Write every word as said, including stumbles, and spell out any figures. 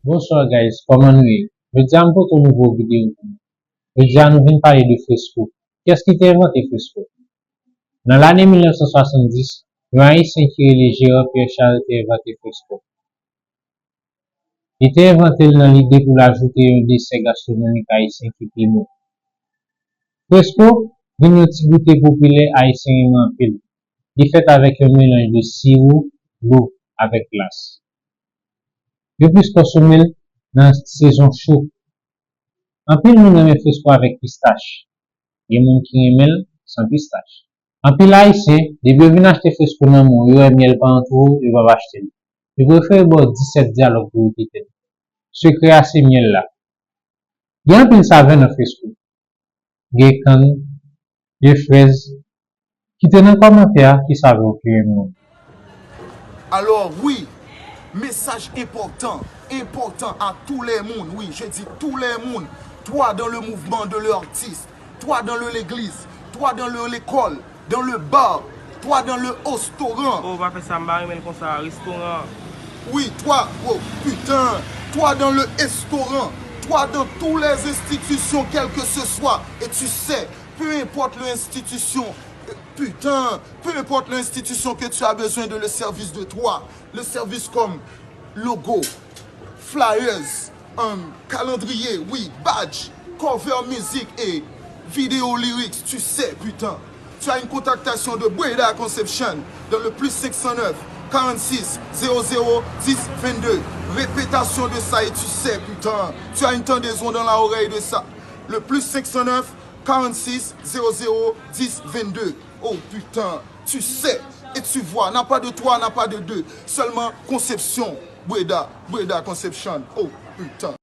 Bonsoir guys, kòman nou ye? Jodi a m pote yon nouvo videyo pou nou. Jodi a nou vin pale de fresko. Kiyès ki te envante fresko? Nan lane mil nèf san swasanndis, yon Ayisyen ki rele Gérard Pierre Charles te envante fresko. Li te envante l nan lide pou l ajoute yon desè gastwonomik ayisyen ki pi bon. Fresko vin yon ti goute popilè ayisyen renmen anpil. Li fèt avèk yon melanj de siwo, dlo, avèk glas. Yo plis konsome l nan sezon cho. Anpil moun renmen fresko avèk pistach. Gen moun ki renmen l san pistach. Anpil Ayisyen, depi yo vin achte fresko nan men w, yo wè myèl pa antoure w, yo p ap achte l. Yo prefere ba w disèt dyalòg pou yo kite l. Sekrè a se myèl la. Gen anpil savè nan fresko. Gen kann, gen frèz. Kite nan kòmantè a ki savè w ki renmen w. Alors oui, message important, important à tous les moun, oui, je dis tous les moun, toi dans le mouvement de l'artiste, toi dans le l'église, toi dans le l'école, dans le bar, toi dans le restaurant. Oh, pa fè sa, m pa renmen l konsa, restoran. Oui, toi, oh putain, toi dans le restaurant, toi dans toutes les institutions, quel que ce soit, et tu sais, peu importe l'institution, euh, putain, peu importe l'institution que tu as besoin de le service de toi, le service comme logo, flyers, um, calendrier, oui, badge, cover music et vidéo lyrics, tu sais, putain. Tu as une contactation de Breda Conception dans le plus cinq cent neuf, quarante-six, zéro zéro, dix, vingt-deux. Répétition de ça et tu sais, putain. Tu as une tendaison dans la oreille de ça. Le plus cinq cent neuf, quarante-six, zéro zéro, dix, vingt-deux. Oh putain, tu sais et tu vois, n'a pas de toi, n'a pas de deux. Seulement Conception, Breda, Breda Conception. Oh putain.